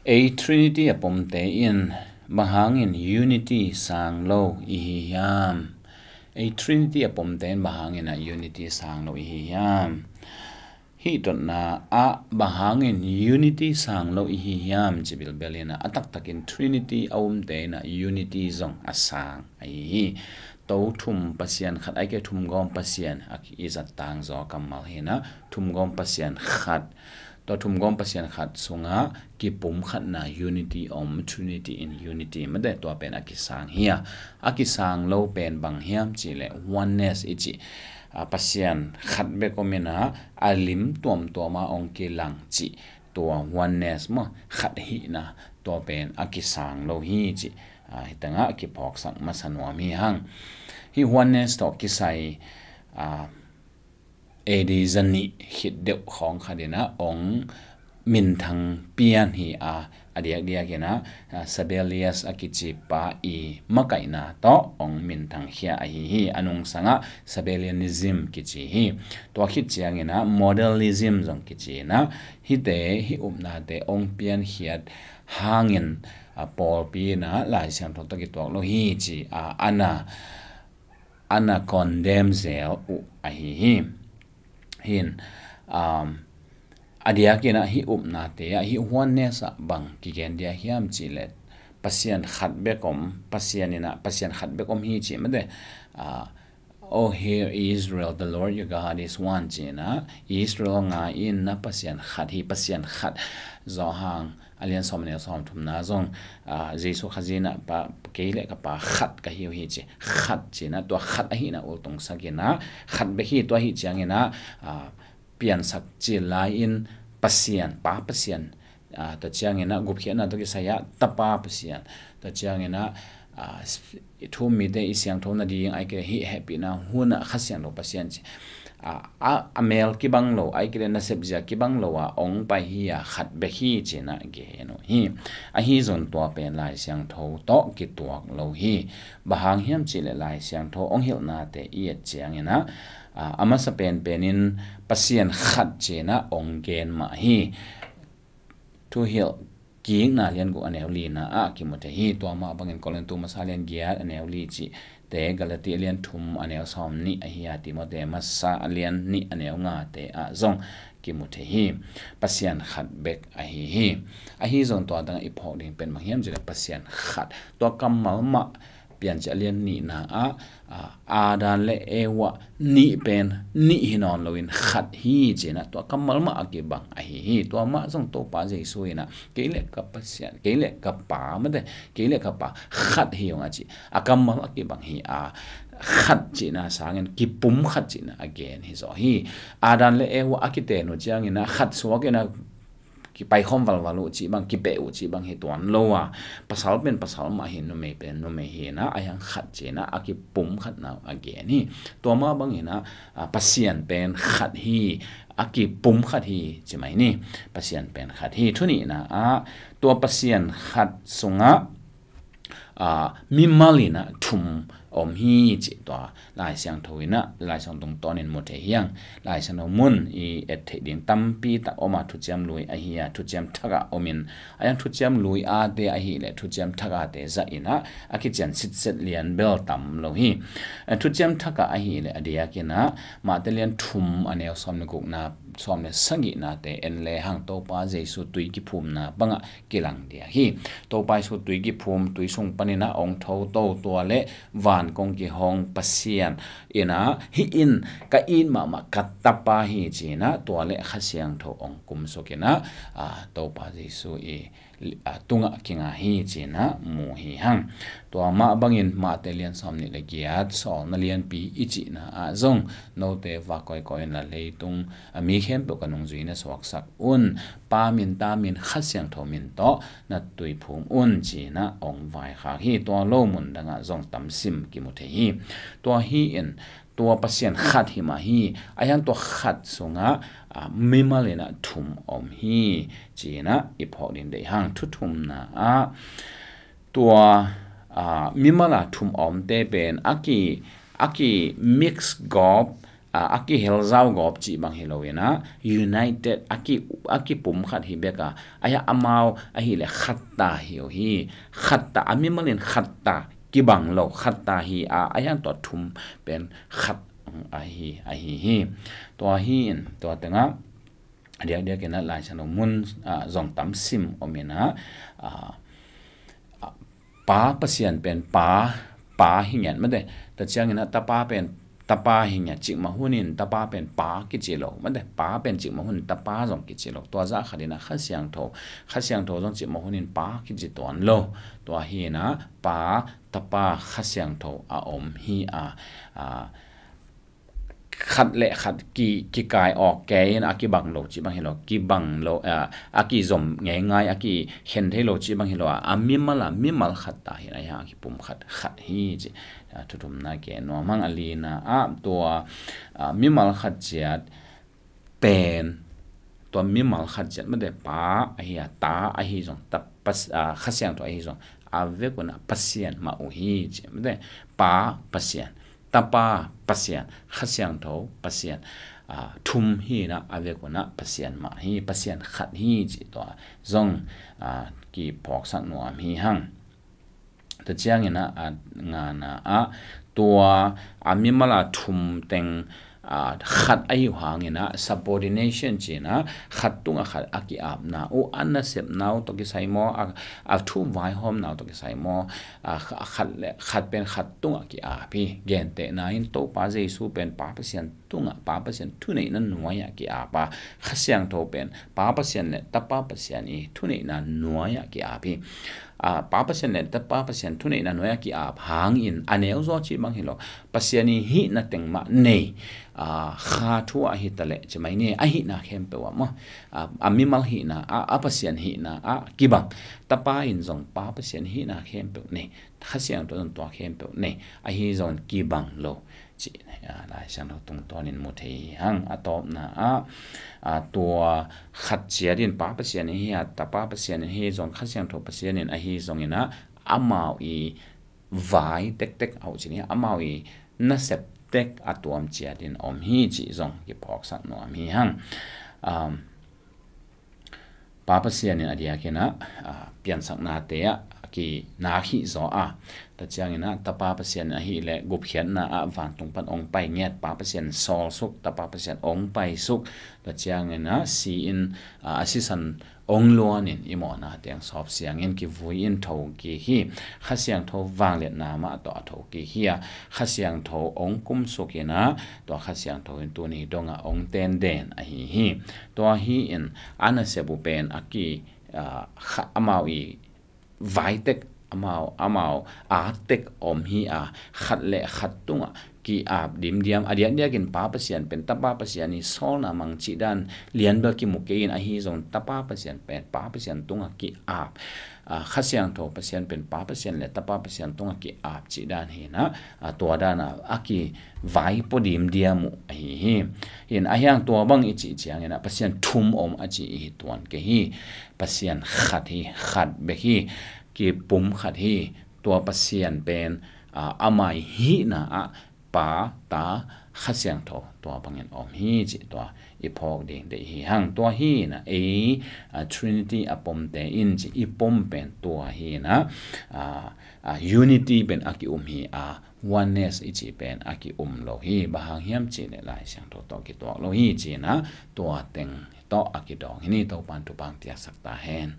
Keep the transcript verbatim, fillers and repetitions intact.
Ei Trinity a pomte in bang hangin unity sang lo i hi hiam? Ei Trinity a pomte in bang hangin a unity sang lo i hi hiam? Hih dotna ah bang hangin unity sang lo i hi hiam ci bilbel in a, a taktakin Trinity a umte in a unity zong a sang ahi hi. To thum Pasian khat, ai ke thumgawm Pasian a i zat tangzaw kammal hi in a, thumgawm Pasian khat. Tua thumgawm Pasian khat sungah kipumkhatna unity om, Trinity in unity mate, tua pen a kisang hi a. A kisang lo pen bang hiam cih leh oneness i cih, a, Pasian khat bek om in a, a lim tuamtuam a ong kilang cih, tua oneness maw, khat hihna, tua pen a kisang lo hi cih, a, hi tangah kiphawksak masa nuam hi hang. Hih oneness tawh kisai, a, A D zanih khit deuh khawng khat in a ong minthang pian hi a, a diakdiak in a, a, Sabellius a kici pa i makaihna tawh ong minthang khia ahi hi. A nungsangah Sabellianism kici hi. Tua khit ciangin a modalism zong kici in a, hihte, hih upnate ong piankhiat hangin, a, pawlpi in a Lai Siangtho tawh kituak lo hi ci a, ana ana condemn zel uh ahi hi. Hin, um, a diakin a hih upnate ah, hih oneness ah bang kigen dia hiam cih leh, Pasian khat bek om, Pasian in a, Pasian khat bek om hi cih mate, uh, "Oh, hear Israel, the Lord your God is one," ci in a, Israel ngai in na Pasian khat hi, Pasian khat. Johan a lian sawm a neu sawm thumna zong, ah, Jesu Khazih in a, pa, kei le ka Pa khat ka hi uh hi ci. Khat ci in a, tua khat ahihna ultungsak in a, khat bek hi, tua hi ciangin a, ah, piansak cil lai in Pasian, Pa Pasian, ah, tua ciangin a gupkhiatna tawh kisai ah Tapa Pasian, tua ciangin a, ah, thu um mite i siangtho nading ai ke hih hehpihna hun ah Kha Siangtho Pasian ci. A, a, a mel kibang lo, ai kile nasep zia kibang lo a ong pai hi a, khat bek hi ci in a gen uh hi. Ahi zong tua pen Lai Siangtho tawh kituak lo hi. Bang hang hiam cih leh Lai Siangtho ong hilhnate i et ciangin a, a, a masa penpen in Pasian khat ci in a ong gen mah hi. Thuhilh Kikna lian guk a neu lina ah kimu thei hi. Tua mah bangin Korintu masa lian giat a neu li cihte, Galati a lian thum a neu sawm nih ahi a, Timote masa a lian nih a neu ngate ah zong kimu thei hi. Pasian khat bek ahi hi. Ahi zong tua tangah i phawk ding pen bang hiam cih leh Pasian khat. Tua kammal mah Piancil a lian nihna ah, a, Adam le Eva nih pen nih hi nawn loin khat hi ci in a, tua kammal mah a kibang ahi hi. Tua mah zong Topa Jesu in a, kei le ka Pasian, kei le ka Pa, mate, kei le ka Pa khat hi ung a ci. A kammal a kibang hi a, khat cihna sangin kipum khat cihna a gen hi zaw hi. Adam le Eva a kiten uh ciangin a, khat suak in a, kipaikhawm valval uh cih bang, kipeh uh cih bang hi tuan lo a, pasal pen pasal mah hi, numei pen numei hi in a, a hiang khat ci in a, a kipum khatna uh a gen hi. Tua mah bangin a, a, Pasian pen khat hi, a kipum khat hi ci mai ni. Pasian pen khat hi. Thu nihna ah, tua Pasian khat sungah, a, mimal in a thum om hi cih tua Lai Siangtho in a, Lai Siangtho tungtawnin mu thei hi hang. Lai Siangtho mun i et theih ding tampi tak om a, Thuciam Lui ahi a, Thuciam Thak ah om in, a hiang Thuciam Lui ate ahih leh Thuciam Thak ate zah in a, a kician sitset lian bel tam lo hi. A, Thuciam Thak ah ahih leh a diakin a, Mate lian thum a neu sawm le gukna, sawm le sagihnate en le hang, Topa Jesu tui kiphumna bangah kilang dia hi. Topa Jesu tui kiphum, tui sung panin a ong tho to, tua le van kong kihong Pasian in a, hih in ka it mahmah ka Tapa hi ci in a, tua le Kha Siangtho ong kumsuk in a, a, Topa Jesu i, a, tungah kinga hi ci in a mu hi hang. Tua mah bangin Mate lian sawm nih le giat, sawlna lianpi i cihna ah zong, note va kawikawi in la, leitung a mi khempeuh ka nungzui na suaksak un, Pa min, Ta min, Kha Siangtho min tawh na tui phum un ci in a ong vaikhak hi. Tua lo mun dangah zong tamsim kimu thei hi. Tua hi in, tua Pasian khat hi mah hi. A hiang tua khat sungah, a, mimal in a thum om hi ci in a i phawk ding deih hang. Thu thumna ah, tua, a, mimal a thum omte pen a ki, a ki mix gawp, a, a kihel zaugawp cih bang hi lo in ah, united, a ki, a kipum khat hi bek a, a hia amau ahih leh khat ta hi uh hi, khat ta, a mimal in khat ta, kibang lo, khat ta hi a, a hia tua thum pen khat ahi, ahi hi. Tua hi in, tua tengah, a diakdiak in ah Lai Siangtho mun, a, zong tam sim om in ah, a, a, Pa Pasian pen Pa, Pa hi ngiat mate. Tua ciangin ah Tapa pen Tapa hi ngiat, cikmah hunin Tapa pen Pa kici lo mate. Pa pen cikmah hunin Tapa zong kici lo. Tua zah khat in ah Kha Siangtho, Kha Siangtho zong cikmah hunin Pa kici tuan lo. Tua hi in ah Pa, Tapa, Kha Siangtho a om hi a, a, khat le khat ki, kikai awk kei in a kibang lo cih bang hi lo, kibang lo, a, a kizom ngeingai, a kikhen thei lo cih bang hi lo a, a mimal a, mimal khat ta hi in a, a kipum khat, khat hi cih, a, thu thumna gen nuam hang. A lina ah tua, a, mimal khat ciat pen, tua mimal khat ciat mate, Pa ahi a, Ta ahi zong, Ta Pas-, a, Kha Siangtho ahi zong, a vek un ah Pasian mah uh hi cih mate, Pa Pasian, Tapa Pasian, Kha Siangtho Pasian, a, thum hi in ah, a vek un ah Pasian mah hi, Pasian khat hi cih tua zong, a, kiphawksak nuam hi hang. Tua ciangin ah, a, ngana ah tua, a, mimal a thum teng, a, khat ahi uh hangin ah subordination ci in ah, khat tungah khat a ki-apna uh, a nasepna uh tawh kisai maw, a, a thu vaihawmna uh tawh kisai maw, a, kha-, khat le, khat pen khat tungah ki-ap hi. Gentehna in Topa Jesu pen Pa Pasian tungah, Pa Pasian thuneihna nuai-ah ki-ap a, Kha Siangtho pen Pa Pasian le Tapa Pasian i thuneihna nuai-ah ki-ap hi. A, Pa Pasian le Tapa Pasian thuneihna nuai-ah ki-ap hangin a neu zaw cih bang hi lo, Pasian i hihna teng mah nei, a, Kha thu ah hi ta leh ci mai ni, a hihna khempeuh ah maw, a, a mimal hihna ah, a Pasian hihna ah kibang, Tapa in zong Pa Pasian hihna khempeuh nei, Kha Siangtho zong tua khempeuh nei, ahi zongin kibang lo cih, a, Lai Siangtho tungtawnin mu thei hi hang. A tawpna ah, a, tua khat ciat in Pa Pasian in hi a, Tapa Pasian in hi zong, Kha Siangtho Pasian in ahi zongin ah, amau i vai tektek a uh cih ni, amau i nasep tek a tuam ciat in om hi cih zong kiphawksak nuam hi hang. Um, Pa Pasian in a diakin ah, a, piansaknate ah a kinak hih zaw a, tua ciangin ah Tapa Pasian in ahih leh gupkhiatna ah vantung pan ong pai ngiat, Pa Pasian sawlsuk, Tapa Pasian ong paisuk, tua ciangin ah si in, a, a sisan ong luanin i mawhna teng sawp siangin kivui in thokik hi. Kha Siangtho vangliatna mah tawh a thokik hi a, Kha Siangtho ong kumsuk in ah, tua Kha Siangtho in tuni dongah ong tenden ahi hi. Tua hi in a nasep uh pen a ki, a, kha-, amau i vaitek, amau, amau atek om hi a, khat le khat tungah ki-ap dimdiam. A diakdiakin Pa Pasian pen Tapa Pasian i sawlna mang cih dan lianbel kimu kei in, ahi zong Tapa Pasian pen Pa Pasian tungah ki-ap, a, Kha Siangtho Pasian pen Pa Pasian le Tapa Pasian tungah ki-ap cih dan hi in ah, a, tua dan a, a kivaipo dimdiam uh ahi hi. Hi in a hiang tua bang i cih ciangin ah Pasian thum om a ci i hi tuan kei hi. Pasian khat hi, khat bek hi, kipum khat hi. Tua Pasian pen, a, amah i hihna ah Pa, Ta, Kha Siangtho tua bangin om hi cih tua i phawk ding deih hi hang. Tua hi in ah ei, a, Trinity a pomte in cih i pom pen tua hi in ah, a, a, unity pen a ki-um hi a, oneness i cih pen a ki-um lo hi. Bang hang hiam cih leh Lai Siangtho tawh kituak lo hi ci in ah, tua teng tawh a kidawng hi ni. Topan thupha piaksak ta hen.